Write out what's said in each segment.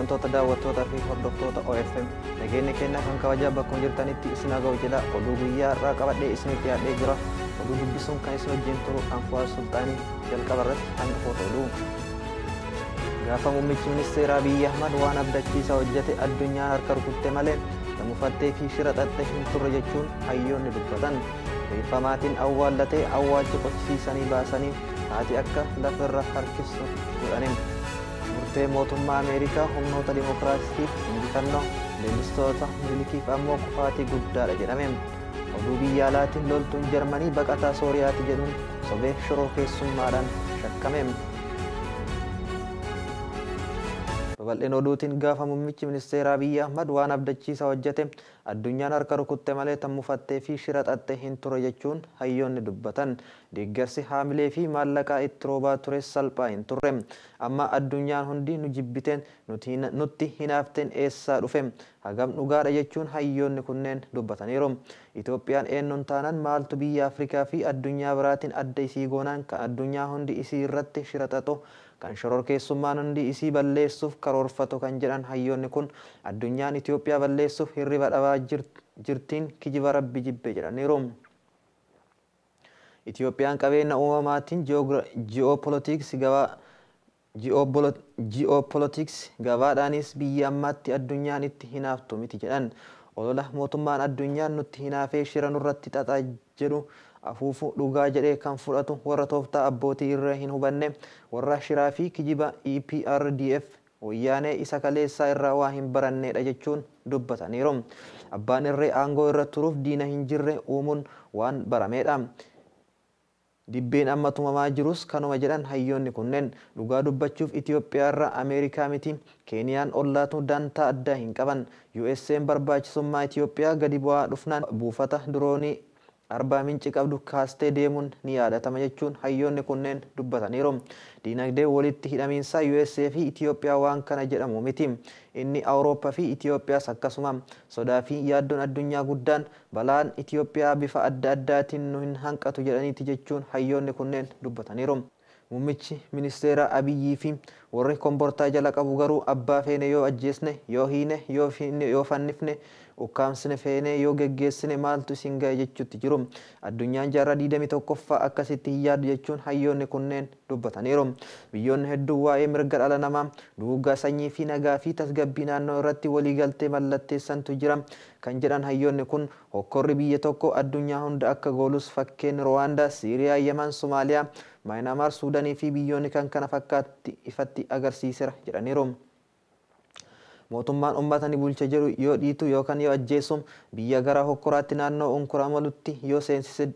Kabajamtoota daawwattootaa fi hordoftoota OFM, nageenya keenya kan kabajaa bakkuma jirtanitti isin haa ga'u jedha. Oduu guyyaa har'aa qabadhee isiniif dhiyaadhee jira. Oduu dubbisuun kan isin wajjin turu Anfuwaar Sulxaanii. Jalqaba irratti hangafoota oduu. Gaafa muummichi ministeeraa Abiyyi Ahmad waan abdachiisaa hojjete addunyaan harka rukutte malee lamufattee fi shira xaxxe hin turre jechuun hayyoonni dubbatan. Reeffa maatiin awwaallatee awwaalcha qochisiisanii baasanii haati akka lafarra harkisu godhaniin. Murtee mootummaa Ameerikaa humnoota dimokiraasiif injifannoo, leellistoota milikiif ammoo kufaatii guddaadha jedhame. Oduu biyya alaatiin loltuun Jarmanii baqataa Sooriyaati jedhuun sobee shororkeessummaadhaan shakkame. Babal'ina oduutiin gaafa muummichi ministeeraa Abiyyi Ahmad waan abdachiisaa hojjete addunyaan harka rukutte malee tammufattee fi shira xaxxe hin turre jechuun hayyoonni dubbatan. Deeggarsi haamilee fi maallaqaa itti roobaa ture salphaa hin turre. Amma addunyaan hundi nu jibbiteen nutti hinaafteen eessaa dhufe? Hagam dhugaadha jechuun hayyoonni kunneen dubbataniiru. Itoophiyaan eenyuun taanaan maaltu biyya Afrikaa fi addunyaa biraatiin adda isii goonaan kan addunyaa hundi isii irratti shira xaxu, kan shororkeessummaan hundi isii balleessuuf karoorfatu kan jedhan hayyoonni kun, addunyaan Itoophiyaa balleessuuf hirriba dhabaa jirtiin kijiba rabbi jibbe jedhaniiru. Itoophiyaan qabeenya uumamaatiin ji'oopolootiksii gabaadhaanis biyya ammaatti addunyaan itti hinaaftu miti jedhan. Olola mootummaan addunyaan nutti hinaafee shira nurratti xaxaa jedhu afuufu dhugaa jedhee kan fudhatu warra tooftaa abbootii irra hin hubanne, warra shiraa fi kijiba EPRDF wayyaanee isa kaleessaa irraa waa hin barannedha jechuun dubbataniiru. Abbaan irree aangoo irra turuuf diina hin jirre uumuun waan barameedha. Dibbeen amma tumamaa jirus kanuma jedhan hayyoonni kunneen. Dhugaa dubbachuuf Itoophiyaa irra Ameerikaa miti Keeniyaan ollaatu dantaa addaa hin qaban. USA'n barbaachisummaa Itoophiyaa gadi bu'aa dhufnaan buufata diroonii Arbaa Minci qabdu kaastee deemuun ni yaadatama jechuun hayyoonni kunneen dubbataniiru. Diinagdee walitti hidhamiinsa USA fi Itoophiyaa waan kana jedhamu miti. Inni Awurooppaa fi Itoophiyaas akkasuma. Sodaa fi yaaddoon addunyaa guddaan balaan Itoophiyaa bifa adda addaatiin nu hin hanqatu jedhaniiti jechuun hayyoonni kunneen dubbataniiru. Muummichi ministeera Abiyyii fi warri kombortaa jala qabu garuu abbaa feene yoo ajjeesne, yoo hiine, yoo fannifne, ukkaamsine feene yoo geggeessine maaltu isin ga'e jechuutti jiru. Addunyaan jaarraa 21ffaa akkasitti hin yaaddu jechuun hayyoonni kunneen dubbataniiru. Biyyoonni hedduun waa'ee mirga dhala namaa, duguuggaa sanyii fi nagaa fi tasgabbii naannoo irratti waliigaltee mallatteessantu jira kan jedhan hayyoonni kun, hokkorri biyya tokko addunyaa hunda akka goolus fakkeen Ruwaandaa, Siiriyaa, Yemen, Somaaliyaa, Maayinaamaar, Suudaanii fi biyyoonni kan kana fakkaatti ifatti agarsiiseera jedhaniiru. Mootummaan uummata ni bulcha jedhu yoo dhiitu yookaan yoo ajjeesu biyya gara hokkoraatti naannoo unkura malutti yoo seensise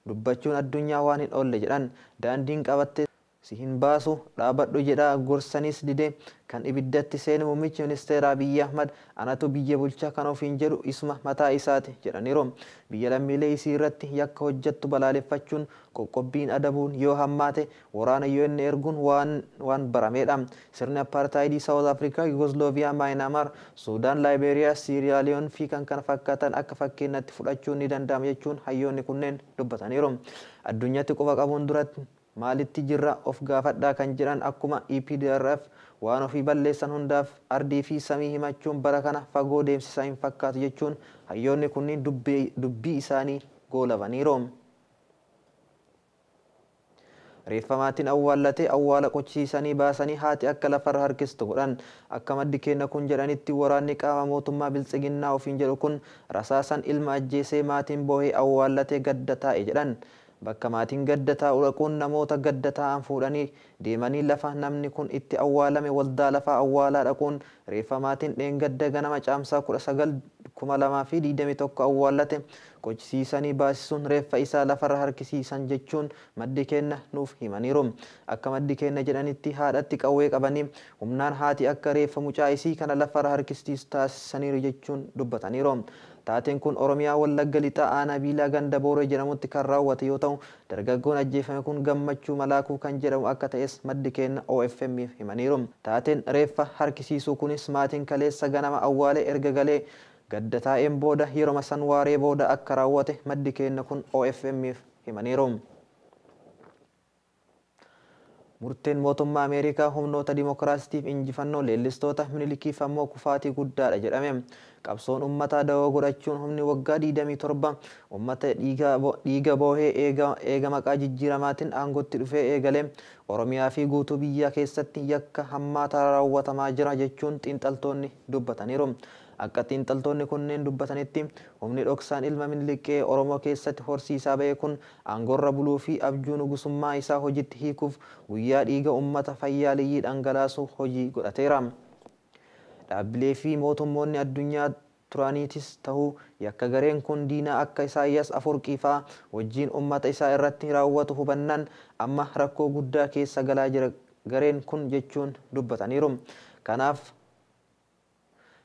dubbachuun addunyaa waan hin oolle jedhan. Daandiin qabattee si hin baasu dhaabadhu jedhaa gorsanis dide kan ibiddatti seene muummichi ministeera Abiyyi Ahmad anatu biyya bulcha kan ofiin jedhu isuma mataa isaati jedhaniiru. Biyya lammiilee isii irratti yakka hojjettu balaaleffachuun qoqqobbiin adabuun yoo hammaate waraana yoo inni erguun waan barameedha. Sirni apartaayidii Saawuz Afrikaa, Yugoslooviyaa, Maayinaamaar, Suudaan, Laayibeeriyaa, Siiriyaaliyoon fi kan kana fakkaatan akka fakkeenyatti fudhachuun ni danda'ama jechuun hayyoonni kunneen dubbataniiru. Addunyaatti quba qabuun duratti maalitti jirra of gaafadhaa kan jedhan akkuma EPDRF waan ofii balleessan hundaaf ardii fi samii himachuun bara kana fagoo deemsisaa hin fakkaatu jechuun hayyoonni kunniin dubbii isaanii goolabaniiru. Reeffa maatiin awwaallatee awwaala qochisiisanii baasanii haati akka lafarra harkistu godhan. Akka maddi keenya kun jedhanitti waraanni qaama mootummaa biltsiginnaa ofiin jedhu kun rasaasan ilma ajjeesee maatiin boohee awwaallatee gadda taa'e jedhan. Bakka maatiin gadda taa'u dhaquun namoota gadda taa'an fuudhanii deemanii lafa namni kun itti awwaalame waldaa lafaa awwaalaa dhaquun reeffa maatiin dheengadda ganama caamsaa 19, 2021 awwaallate qochisiisanii baasisuun reeffa isaa lafarra harkisiisan jechuun maddi keenya nuuf himaniiru. Akka maddi keenya jedhanitti haadhatti qawwee qabanii humnaan haati akka reeffa mucaa isii kana lafarra harkisiisu taasisaniiru jechuun dubbataniiru. Taateen kun Oromiyaa Wallagga Lixaa aanaa Biilaa ganda Booree jedhamutti kan raawwate yoo ta'u, dargaggoon ajjeefame kun Gammachuu Malaakuu kan jedhamu akka ta'es maddi keenya OFM'if himaniiru. Taateen reeffa harkisiisuu kunis maatiin kaleessa ganama awwaalee erga galee gadda taa'een booda yeroo san waaree booda akka raawwate maddi keenya kun OFM'if himaniiru. Murteen mootummaa Ameerikaa humnoota dimookiraasitiif injifannoo, leellistoota Minilikiif ammoo kufaatii guddaadha jedhame. Qabsoon uummataa dawoo godhachuun humni waggaa 27 uummata dhiiga boohee eega maqaa jijjiiramaatiin aangootti dhufee eegale Oromiyaa fi guutuu biyyaa keessatti yakka hammaataa raawwatamaa jira jechuun xiinxaltoonni dubbataniiru. Akka xiinxaltoonni kunneen dubbatanitti, humni dhoksaan ilma Miniliqee Oromoo keessatti horsiisaa ba'e kun aangoorra buluu fi abjuu nugusummaa isaa hojiitti hiikuuf guyyaa dhiiga uummata fayyaaliyyii dhangalaasu hojii godhateera. Dhaabbilee fi mootummoonni addunyaa turaniitis ta'uu yakka gareen kun diina akka Isaayyaas Afwerqii fa'aa wajjin uummata isaa irratti raawwatu hubannaan amma rakkoo guddaa keessa galaa jira gareen kun jechuun dubbataniiru.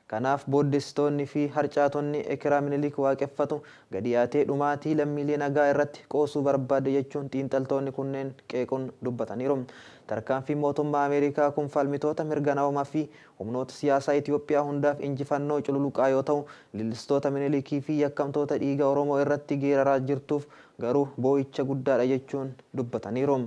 Kanaaf booddessitoonni fi harcaatonni ekeraa Minilik waaqeffatu gadi dhiyaatee dhumaatii lammiilee nagaa irratti qoosuu barbaade jechuun xiinxaltoonni kunneen qeequun dubbataniiru. Tarkaanfii mootummaa Ameerikaa kun falmitoota mirga namoomaa fi humnoota siyaasaa Itoophiyaa hundaaf injifannoo cululuqaa yoo ta'u, leellistoota Minilikii fi yakkamtoota dhiiga Oromoo irratti geeraraa jirtuuf garuu boo'icha guddaadha jechuun dubbataniiru.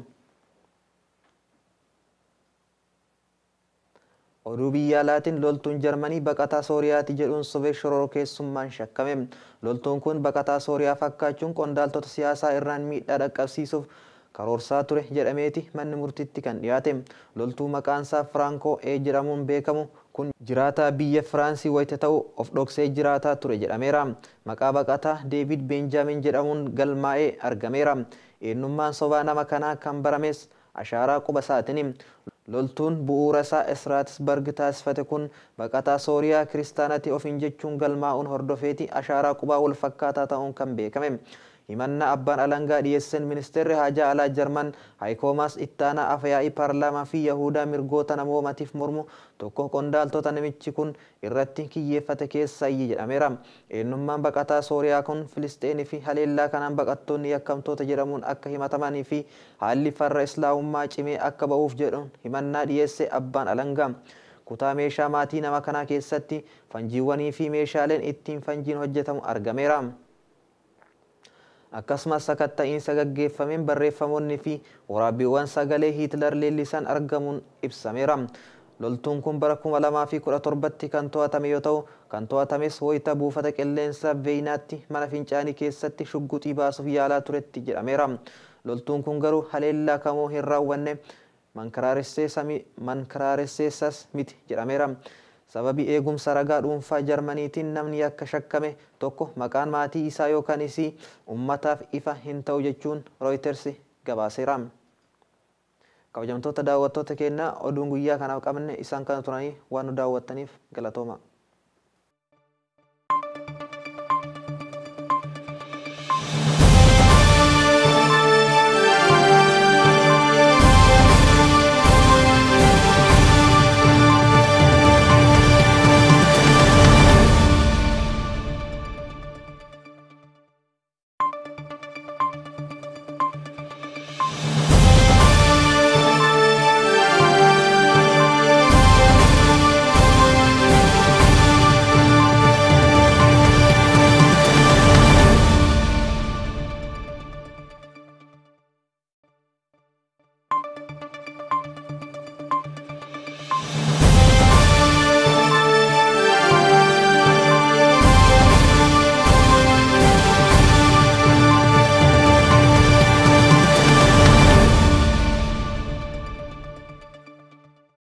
Oduu biyya alaatiin, loltuun Jarmanii baqataa Sooriyaati jedhuun sobee shororkeessummaan shakkame. Loltuun kun baqataa Sooriyaa fakkaachuun qondaaltota siyaasaa irraan miidhaa dhaqqabsiisuuf karoorsaa ture jedhameeti manni murtiitti kan dhiyaate. Loltuu maqaansaa Firankoo E jedhamuun beekamu kun jiraataa biyya Firaansii wayita ta'u of dhoksee jiraataa ture jedhameera. Maqaa baqataa Deevid Benjaamin jedhamuun galmaa'ee argameera. Eenyummaan sobaa nama kanaa kan barames ashaaraa quba isaatiini. Loltuun bu'uura isaa Israatisbarg taasifate kun baqataa Sooriyaa kiristaanati ofiin jechuun galmaa'uun hordofeeti ashaaraa qubaa wal fakkaataa ta'uun kan beekame. Himannaa abbaan alangaa dhiyeessan ministeerri haajaa alaa Jarman Haayikoo Maas, ittaanaa afyaa'ii paarlaamaa fi Yahudaa mirgoota namoomatiif mormu tokko qondaaltota namichi kun irratti kiyyeeffate keessaayyii jedhameera. Eenyummaan baqataa Sooriyaa kun Filisxeenii fi haleellaa kanaan baqattoonni yakkamtoota jedhamuun akka himatamanii fi haalli farra islaamummaa cimee akka ba'uuf jedhuun himannaa dhiyeesse abbaan alangaa. Kutaa meeshaa maatii nama kanaa keessatti fanjiiwwanii fi meeshaaleen ittiin fanjiin hojjetamu argameera. Akkasumas sakatta'iinsa gaggeeffameen barreeffamoonni fi waraabbiiwwan sagalee Hiitlar leellisan argamuun ibsameera. Loltuun kun bara 2017tti kan to'atame yoo ta'u, kan to'atames wayita buufata qilleensa Veeyinaatti mana fincaanii keessatti shugguxii baasuuf yaalaa turetti jedhameera. Loltuun kun garuu haleellaa kamuu hin raawwanne, mankaraaresseessas miti jedhameera. Sababii eegumsa ragaa dhuunfaa Jarmaniitiin namni yakka shakkame tokko maqaan maatii isaa yookaan isii uummataaf ifa hin ta'u jechuun Reuters gabaaseera. Kabajamtoota daawwattoota keenyaa, oduun guyyaa kanaaf qabne isaan kana turanii, waan nu daawwattaniif galatooma.